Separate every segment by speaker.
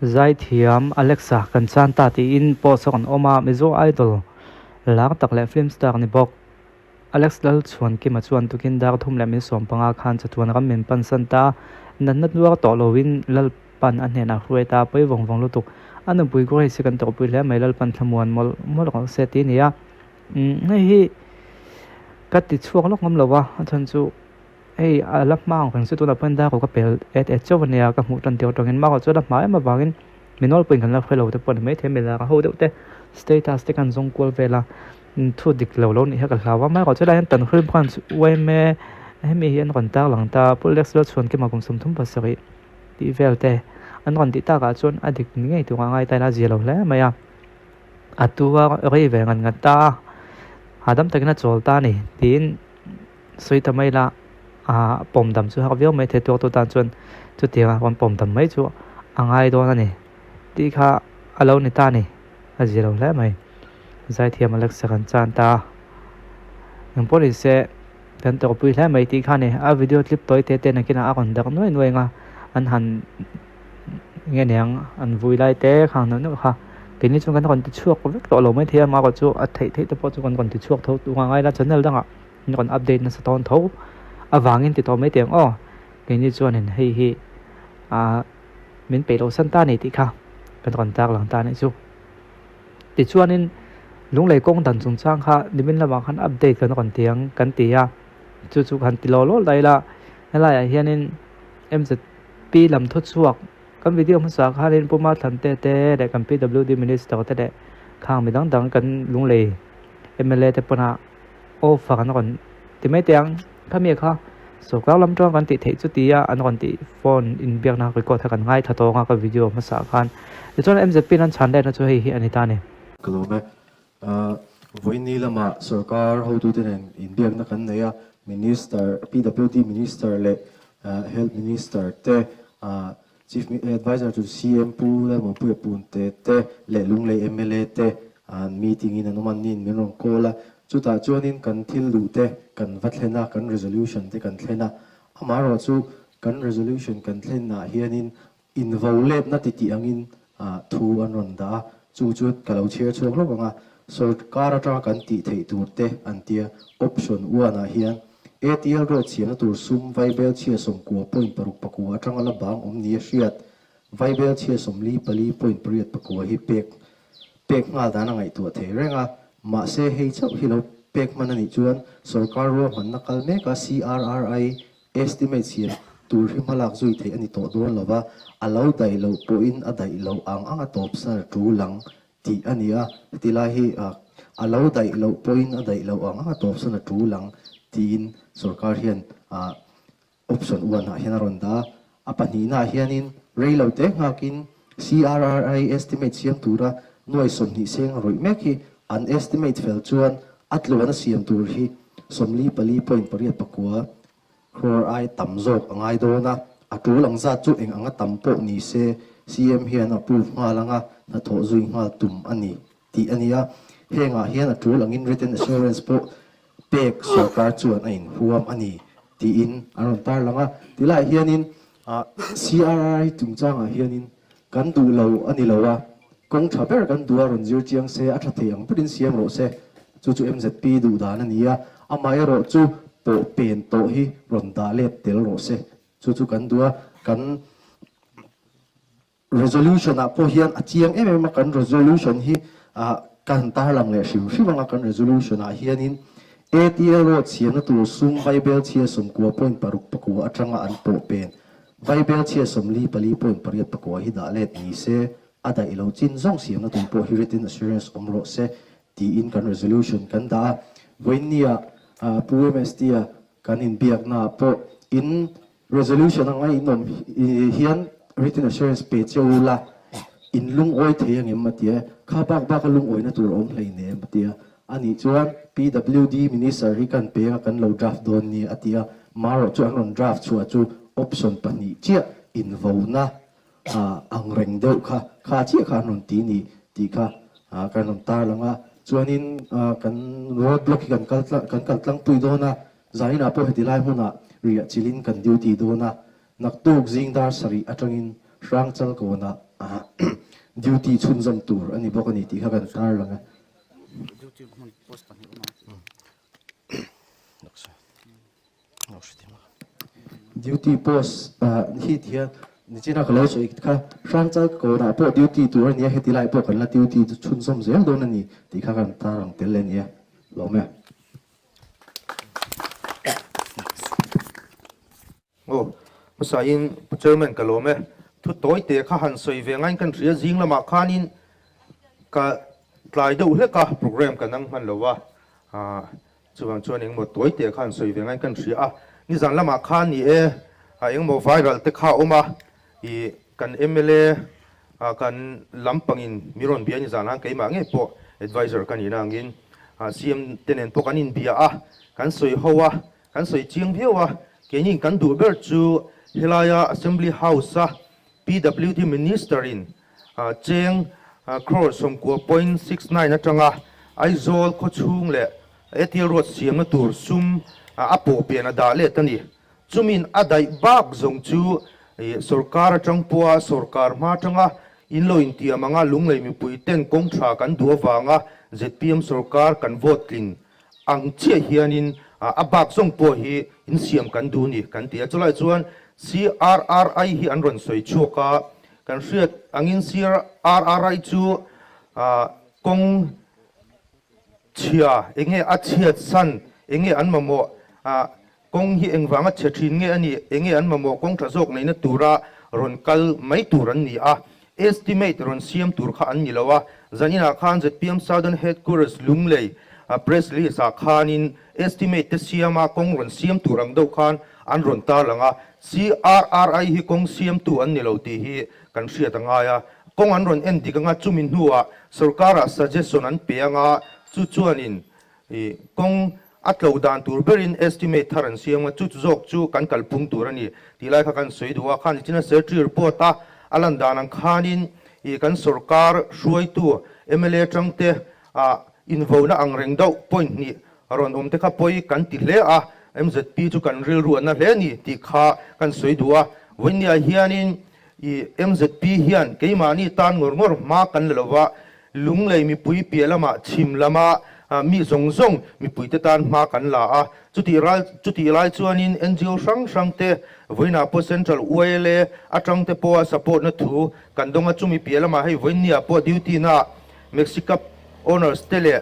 Speaker 1: Zaithiam Alexa kan chan ta tiin post a rawn awm a, Mizo Idol lar tak leh film star ni bawk Alex Lalchhuankima chuan tukin dar thum leh min 15 khan chatuan ram min pansan ta, natna nuar tawh loin Lalpan a hnenah hruai ta, pawi vawng vawng lutuk. A nupui Grace hi kan tawrhpui hle mai, Lalpan thlamuan mawlh mawlh rawh se ti a ni a. Umm hei hi ka ti chhuak lawk ngam lo a, a chhan chu hei a la hma ang reng chu tunah pawhin dar ka pel et et chauh a nia ka hmuh tan tir atangin mahrawh chu a la hma em avangin mi nawlpuiin kan la hre lo te pawh a ni maithei a milar ho deuh te status te khan zawng kual vel a thu dik lo lo nih hi ka hlau a mahrawh chu helai hian Tanhril branch yma hemi hi an rawn tarlang ta Pu Alex Lalchhuankima kum 37 tih vel te an rawn tih takah chuan a dik ni ngei tur a ngai ta ila a zia lo hle mai a. A tua rei ve ngan ngat ta a, hahdam takin a chawl ta a ni tiin sawi ta mai ila ah pawm dam chu har viau mai thei tuar tu tan chuan chutianga rawn pawm dam mai chu a ngai dawn a ni tih kha a lo ni ta a ni, a zia lo hle mai. Zaithiam Alexa kan chan ta a, engpawh ni se kan tawrhpui hle mai tih kha a ni. A video clip tawi te te nakinah a rawn darh nuai nuai ang a, an han. nge niang an vui lai te khang neuh neuh kha keini chuan kan rawn ti chhuak vek tawh lo maithei a amaherawh chu a theih theih te pawh chu kan rawn ti chhuak tho tur a ngai la channel dangah an rawn update nasa tawn tho avangin ti tawh mai teh ang aw keini chuanin hei hi ah min peih loh san ta a ni tih kha kan rawn tar lang ta a nih chu tichuanin lunglei kawng dan chungchang kha nimin lamah khan update kan rawn ti ang kan ti a chu chu han ti law law daih ila helaiah hianin M_Z_P lam thu chhuak kan video hmasa khanin Pu Mathlan te te leh kan P_W_D Minister te leh khang mi dang dang kan Lunglei M_L_A te pawn offer an rawn ti mai teh ang khami kha sawrkar lam tawng kan tih theih chu tia an rawn tih phone inbiakna record kha kan ngaithla tawng a ka video hmasa khan tichuan M_Z_P in an chhan letna chu hei hi a ni ta a ni.
Speaker 2: Ka lawm e. Vawiini lamah sawrkar hotute nen inbiakna kan nei a, Minister, PWD Minister leh Health Minister te, Chief Adviser chu CM Pu Lalmuanpuia Punte te leh Lunglei mla te an meeting in an awm a, an niin min rawn call a. Chutah chuanin kan thil duh te kan va thlen a, kan resolution te kan thlen a. Amaherawhchu kan resolution kan thlenah hianin Invo letna ti tih angin thu an rawn dah a, chu chu ka lo chhiar chhuak hlauh ang a, sawrkar atanga kan tih theih tur te an tia, option one ah hian ATL road siamna tur sum vaibel chhia 90.69 atanga la bang awm nia hriat, vaibel chhia 44.84 hi pek pek nghal dan a ngaihtuah thei reng a, mahse hei chauh hi lo pek hman a nih chuan sawrkar ruahmanna kal meka CRRI Estimate siam tur hi hmalak zui theih a ni tawh dawn lo va, a lo daih loh pawhin a daih loh ang ang a tawp sar tul ang tih a ni a, heti lai hi a lo daih loh pawhin a daih loh ang ang a tawp san a tul ang tiin sorkar hian option one ah hian a rawn dah a, a pahnihnaah hianin rei lo te nghakin CRRI estimate siam tura nuai 20 seng a rawih mek hi an estimate fel chuan a tluan a siam tur hi 44.89 crore ai tam zawk a ngai dawn a, a tul ang zat chu eng anga tam pawh ni se CM hian a approve nghal anga hnathawh zui nghal tum a ni tih a ni a, hengah hian a tul angin written assurance pawh pek sorkar chuan a inhuam a ni tiin an rawn tarlang a, tilaiah hianin CRI chungchangah hianin kan duh lo a ni lo a, kawng tha ber kan duh a rawn zir chiang se, a tha thei ang berin siam rawh se, chu chu MZP duh dan a ni a, amaherawh chu pawh pen tawh hi rawn dah let tel rawh se, chu chu kan duh a, kan Resolution ah pawh hian a chiang em em a, kan resolution hi ka han tarlang leh hrim hrim ang a, kan resolution ah hianin ATL road siamna tur sum vaibel chhia 90.69 atanga an pawh pen vaibel chhia 44.89 hi dah let ni se, a daih lo chin zawng siamna tur pawh hi written assurance awm rawh se tiin kan resolution kan dah a. Vawiinnia Pu MST a kan inbiakna ah pawh in Resolution anga in awm hian written assurance pe che u la, in lungawi thei angem a ti a, kha bak bak a lungawina tur a awm hleinem a ti a, anih chuan PWD Minister hi kan peng a kan lo draft dawn ni a ti a, marawh chu an rawn draft chhuah chu option pahnih chiah invona ang reng deuh kha, kha chiah kha an rawn ti ni tih kha kan rawn tarlang a, chuanin kan road block hi kan kal kan kal tlangpui dawn a, Zaninah pawh heti lai hmunah riah chilhin kan duty dawn a, naktuk zing dar sarih atangin Hrangchal kawnah duty chhunzawm tur a ni bawk a ni tih kha kan tarlang a. Duty post hi ti hian nichina ka lo sawi kha Hrangchal kawnah pawh duty tur a ni a, heti lai pawh kan la duty chu chhunzawm zel dawn a ni tih kha kan tarlang tel a ni e. Lawm e.
Speaker 3: Aw, hmasain Pu Chairman ka lawm e. Thu tawi te kha han sawi ve ngaiin kan hria zing lamah khanin ka tlai deuh hlek a, program ka nang hman lo a, chuvang chuan engmaw tawi te kha han sawi ve ngaiin kan hria a. Nizan lamah khan ni e, engmaw viral te kha a awm a, ih kan mla kan lampangin mi rawn bia nizan han keimah ngei pawh adviser ka nihna angin CM te nen pawh kan inbia a, kan sawi ho a. Kan sawi chiang viau a, keini kan duh ber chu helaia Assembly House-a PWD Minister-in cheng crore 90.69 atanga Aizawl khawchhung leh ATL Road siamna tur sum a pawh pian a dah let a ni. Chumin a daih bak zawng chu sorkar atang pawha sorkar hma atanga in lo intiam anga Lunglei mipui ten kawng tha kan duh avanga zpm sorkar kan vote tling ang chiah hianin a bak zawng pawh hi insiam kan duh ni kan ti a. Chulai chuan CRRI hi an rawn sawi chhuak a, kan hriat angin CRRI chu kawng chhia enge a chhiat san enge an mamawh kawng hi engvanga chhe thin nge a nih enge an mamawh kawng tha zawk neihna tura rawn kal mai tur an ni a, Estimate rawn siam tur kha an ni lo a, zaninah khan zpm Southern Headquarters Lunglei press release ah khanin estimate te siama kawng rawn siam tur ang deuh khan an rawn tarlang a, CRRI hi kawng siamtu an ni lo tih hi kan hriat a ngai a, kawng an rawn en dik anga chumi hnuah sorkarah suggestion an pe anga chu chuanin I kawng a tlo dan tur berin estimate thar an siam a, chu zawk chu kan kalphung tur a ni tih lai kha kan sawi duh a. Khan nichina Secretary report a a lan dan ang khanin i kan sorkar hruaitu mla tangte ah invona ang reng deuh point hnih rawn awm te kha pawi kan ti hle a, mzp chu kan rilru a na hle a ni tih kha kan sawi duh a. Vawinia hianin i mzp hian keimahni tan ngawr ngawr hma kan la lova, Lunglei mipui piah lamah chhim lama mi zawng zawng mipuite tan hma kan la a, chutih ral chutih lai chuanin ngo hrang hrang te vawiinah pawh Central YLA atang te pawha support na thu kan dawng a, chumi piah lamah hei vawiinniah pawh duty na Maxi-cab owners te leh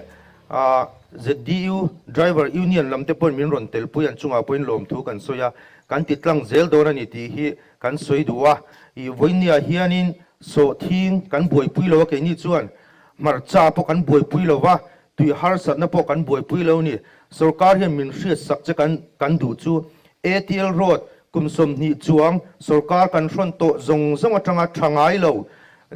Speaker 3: ZDU driver union lam te pawhin min rawn telpui an chungah pawhin lawmthu kan sawi a, kan ti tlang zel dawn a ni tih hi kan sawi duh a, ih vawiinniah hianin Sawhthing kan buaipui lo a keini chuan hmarcha pawh kan buaipui lo va, tui harsatna pawh kan buaipui lo ni. Sorkar hian min hriatsak che kan kan duh chu ATL Road kum 20 chuang sorkar kan hrawn tawh zawng zawng atanga tha ngai lo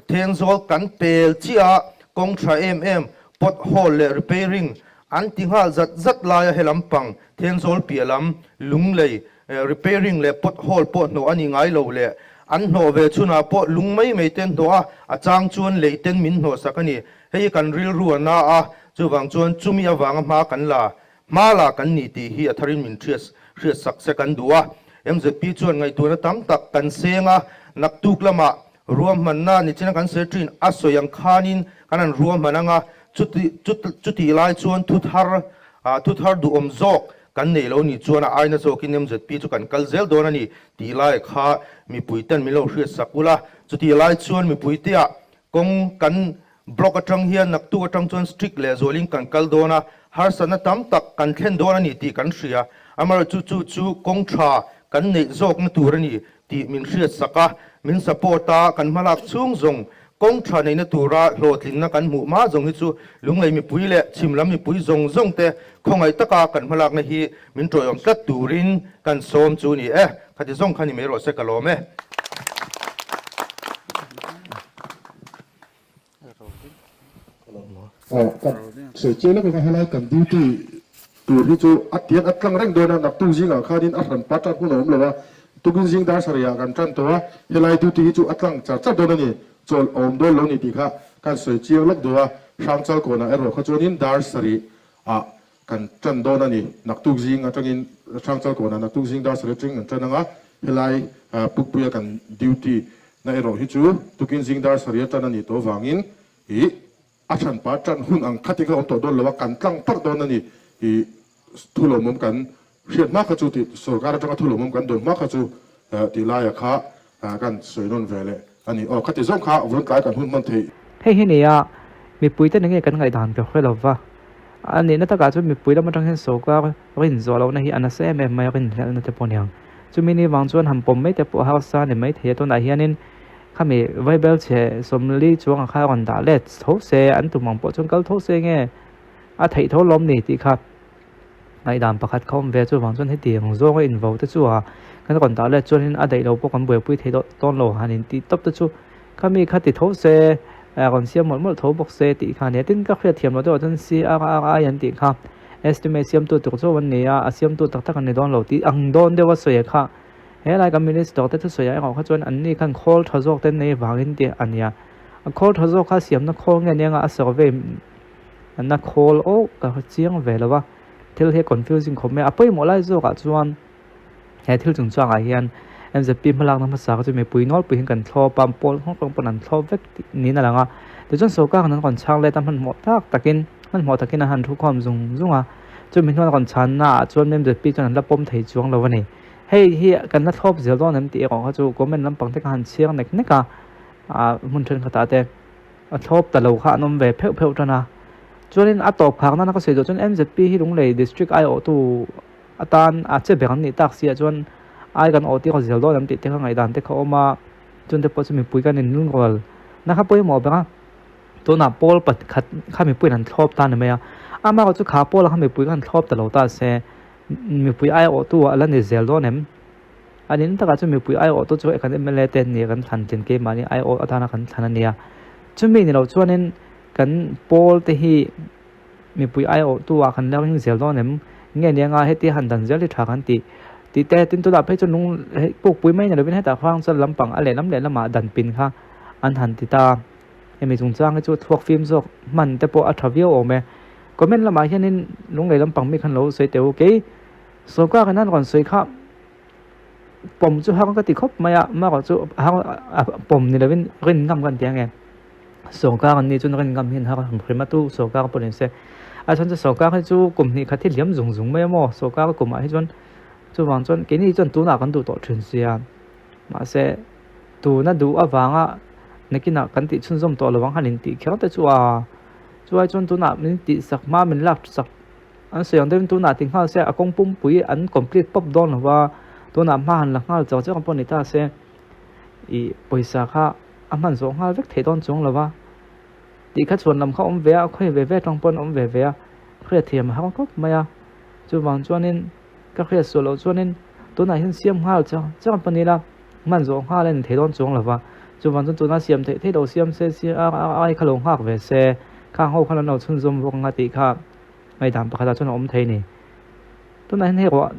Speaker 3: Thenzawl kan pel chiah a, kawng tha em em pot hole leh repairing an ti nghal zat zat laia he lampang Thenzawl piah lam Lunglei Repairing leh pot hole pawh hnawh a ni ngai lo le. An hnawh ve chhunah pawh lung mai mai ten hnawh a, a chang chuan lei ten min hnawh sak a ni. Hei hi kan rilru a na a, chuvang chuan chumi avanga hma kan la, hma la kan ni tih hi a tharin min hriat hriat sak se kan duh a. Mzp chuan ngaihtuahna tam tak kan seng a, naktuk lamah ruahmanna nichina kan secretary-in a sawi ang khanin kan han ruahman ang a, chuti chutih lai chuan thuthar thuthar duhawm zawk Kan neih lo nih chuan a aina zawkin mzp chu kan kal zel dawn a ni tih lai kha mipui ten min lo hriat sak ula. Chutih lai chuan mipui te ah kawng kan block atang hian naktuk atang chuan strict leh zualin kan kal dawn a, harsatna tam tak kan thlen dawn a ni tih kan hria. Amaherawhchu chu chu kawng tha kan neih zawkna tur a ni tih min hriat sak a, min support a, kan hmalak chhung zawng kawng tha neihna tura hlawhtlinna kan hmuh hma zawng hi chu Lunglei mipui leh chhim lam mipui zawng zawng te khawngaih taka kan hmalakna hi min tawiawm tlat turin kan sawm chu ni e. Khati zawng kha ni mai rawh se ka lawm e.
Speaker 4: Aw ka sawi chiang lawk ang a helai kan duty tur hi chu a tiang a tlang reng dawn a naktuk zingah khanin a hran pa tan hun a awm lo a tukin zing dar sarih ah kan tan tawh a helai duty hi chu a tlang char char dawn a ni chawlh a awm dawn lo ni tih kha kan sawi chiang lawk duh a Hrangchal kawnah erawh kha chuanin dar sarih ah kan tan dawn a ni naktuk zing atangin Hrangchal kawnah naktuk zing dar sarih atangin kan tan ang a helai Pukpuia kan duty. na erawh hi chu tukin zing dar sarih atan a nih tawh vangin ih a hranpa tan hun ang khat hi kha awm tawh dawn lo a, kan tlang parh dawn a ni. Ih thulawmawm kan hriat hma kha chu tih sorkar atanga thulawmawm kan dawn hma kha chu tih laia kha kan sawi nawn ve leh a ni. Aw khati zawng kha vawn tlai kan hun hman theih.
Speaker 1: Hei hi nia, mipuite enge kan ngaihdan ka hre lova, a nihna takah chuan mipui lam atang hian sorkar rin zawh lohna hi a nasa em em mai a, rinhlelhna te pawh a niang. Chumi ni vang chuan han pawm mai te pawh harsa ni mai thei a, tunah hianin khami vaibel chhe 40 chuangah kha a rawn dah let tho se, an tum ang pawh chuan kal tho se nge a theih tho lawm ni tih kha ngaihdan pakhat kha awm ve. Chuvang chuan heti ang zawnga invo te chu a kan rawn dah let chuanin a daih lo pawh kan buaipui thei dawn lo han intih tawp te chu khami kha ti tho se rawn siam mawlh mawlh tho bawk se tih kha a nia. Tin, ka hriat thiam loh deuhah chuan CRRI an tih kha estimate siamtu tur chu an ni a, a siamtu tak tak an ni dawn lo tih ang dawn deuha sawi kha He lai kan minister te thusawi ah erawh kha chuan an ni khan khawl tha zawk te nei vangin tih a nia. A khawl tha zawk kha siamna khawl nge nia a survey na khawl aw ka hre chiang ve lo a, thil hi a confusing khawp mai a. A pawimawh lai zawk ah chuan he thil chungchang ah hian MZP hmalakna hmasa kha chu mipui nawlpui hian kan thlawp a, pawl hrang hrang pawn an thlawp vek tih niin a lang a. Tichuan sorkar in an rawn chhang let a, hmanhmawh tak takin hmanhmawh takin an han thu khawm zung zung a. Chumi hnuaia rawn chhanna ah chuan MZP chuan an la pawm thei chuang lo a ni. Hei hi kan la thlawp zel dawn em tih erawh kha chu comment lampang te kha han chhiar nek nek a, ah hmun thenkhatah te a thlawp ta lo kha an awm ve pheuh pheuh tan a. Chuanin a tawp khak nana ka sawi duh chuan MZP hi Lunglei District aiawhtu atan a che ber an nih tak si ah chuan ai kan awh tir zel dawn em tih te kha ngaihdan te kha a awm a, chungte pawh chu mipui kan inlungrual na kha pawimawh ber a. Tunah pawl pakhat kha mipuiin an thlawp ta a ni mai a, amaherawhchu chu kha pawl kha mipui khan thlawp ta lo ta se Mipui aiawhtu a la ni zel dawn em? A nin takah chuan mipui aiawhtu chu kan mla te an ni a, kan thlan tlin keimahni aiawh atana kan thlan a nia. Chumi ni lo chuanin kan pawl te hi mipui aiawhtu ah kan la ring zel dawn em? Nge ni anga heti han dan zel hi tha kan tih tih te tin tunah phei chuan lung pukpui mai ni lovin hetah khuang chuan lampang a lehlam lehlamah dan pin kha an han ti ta. Hemi chungchang hi chu thluak fim zawk hman te pawh a tha viau awm e. Comment lamah hianin lunglei lampang mi khan lo sawi teh u. Kei sorkar in an rawn sawi kha pawm chu har ka ti khawp mai a, marawh chu har a pawm ni lovin rin ngam kan ti ang e. Sorkar an nih chuan rin ngam hian har hrim a tu sorkar pawh ni se. A chhan chu sorkar hi chu kum hnih khat hi liam zung zung mai a maw sorkar kumah hi chuan chuvang chuan keini chuan tunah kan duh tawh thin sia. Mahse tuna duh avanga nakinah kan tih chhunzawm tawh lovang han intih kher te chu a chuai chuan tunah min tih sak hma min lak sak an sawi ang deuhin tunah ti nghal se a kawng pumpui an complete pawp dawn lova tunah hma han la nghal char char ang pawh ni ta se ih pawisa kha a hman zawh nghal vek theih dawn chuang lova tih kha chhuan lam kha awm ve a khawi ve ve atang pawhin awm ve ve a hriatthiam a har khawp mai a chuvang chuanin. Ka hriat suah loh chuanin tunah hian siam nghal chang chang pawh nila hman zawh nghal a ni thei dawn chuang lova, chuvang chuan tuna siam theih theih lo siam se si a ai kha lo nghak ve se, khang ho khan an lo chhunzawm bawk anga tih kha ngaihdan pakhatah chuan a awm thei a ni. Tunah hian hei ruah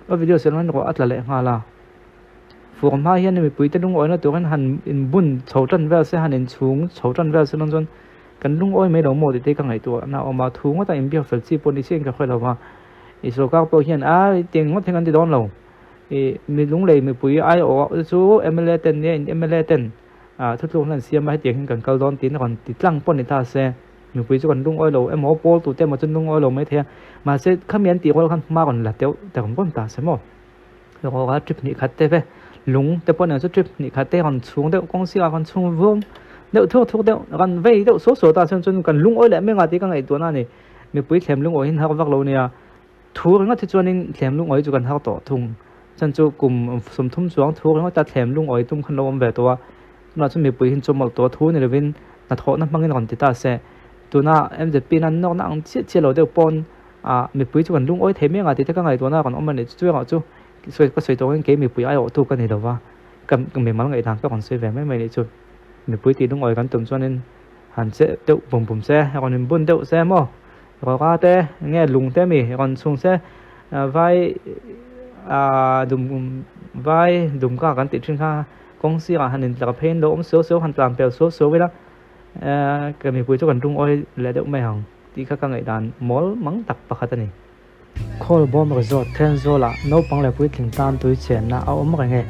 Speaker 1: a video siam hian ruah a tla leh nghal a, fur hma hian mipuite lungawina turin han inbun chho tan vel se han inchhung chho tan vel se dawn chuan kan lungawi mai lo maw tih te ka ngaihtuah na a awm a, thu ngawt a inbiak fel chi pawh ni chiah in ka hre lova. I sorkar pawh hian a tiang ngawt hian an ti dawn lo. I mi lunglei mipui aiawh chu mla ten nia in mla ten ah thutlukna an siam a hetiang hian kan kal dawn tiin a rawn ti tlang pawh ni ta se. Mipui chu kan lungawi lo emaw pawl tute emaw chu an lungawi lo maithei a. Mahse khami an tih rual khan hma rawn la deuh ta rawn rawn ta se maw. Rawra trip hnih khat te ve lung te pawh nen chu trip hnih khat te rawn chhung deuh kawng sirah rawn chhung vum deuh thuk thuk deuh rawn vei deuh suau suau ta chuan chuan kan lungawi leh mai anga tih ka ngaihtuahna a ni. Mipui thlem lungawihin har vak lo nia. Thu ringawt hi chuanin thlem lungawi chu kan har tawh thung. Chan chu kum 30 chuang thu ringawta thlem lungawi tum khan lo awm ve tawh a. Tunah chuan mipui hin chu mawlh tawh thu ni lovin hnathawhna hmangin rawn ti ta se. Tuna MZP in an nawrna ang chiah chiah lo deuh pawn ah mipui chu kan lungawi thei mai anga tih te ka ngaihtuahna rawn awm a ni. Chu erawh chu sawi ka sawi tawh angin kei mipui aiawhtu ka ni lova. Ka mimal ngaihdan ka rawn sawi ve mai mai nih chu. Mipui tih lungawi kan tum chuanin Han che deuh bum bum se, rawn in bun deuh se maw? Rawra te nge lung te mi rawn chhung se, vai ah dum vai dum ka kan tih thin kha kawng sirah han in tlar pheiin lo awm suau suau han tlan pel suau suau ila eh ka mipui chu kan lungawi leh deuh mai ang tih kha ka ngaihdan mawl mang tak pakhat a ni. Khawlbawm Resort Thenzawl-ah naupang leh puitling tan tui chenna a awm reng e.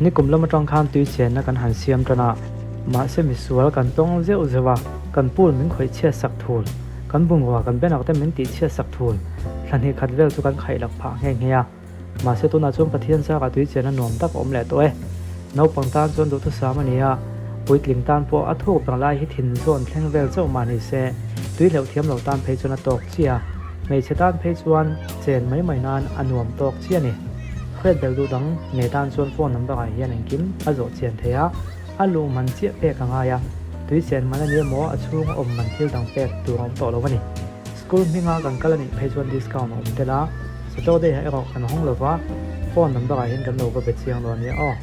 Speaker 1: Nikum lam atang khan tui chenna kan han siam tan a, mahse misual kan tawng zeuh zeuh a, kan pool min khawih chhiat sak thul, kan bungrua kan benak te min tih chhiat sak thul, thla hnih khat vel chu kan khaih lak phah nghe nghe a. Mahse tunah chuan Pathian zâkah tui chenna nuam tak a awm leh tawh e. Naupang tan chuan duhthusam a ni a, puitling tan pawh a thuk ber lai hi thin zawn thleng vel chauh mah ni se, tui hleuh thiam lo tan phei chuan a tawk chiah a, hmeichhe tan phei chuan chen mai mai nan a nuam tawk chiah a ni. Hriat belh duh dang nei tan chuan phone number ah hian engkim a zawh chian thei a, a luh man chiah pek a ngai a, tui chen man a ni emaw a chhung awm man thil dang pek tur a awm tawh lo a ni. School hminga kan kal a nih phei chuan discount a awm tel a, Saturday ah erawh kan hawng lova, phone number ah hian kan lo va be chiang lo a nia aw.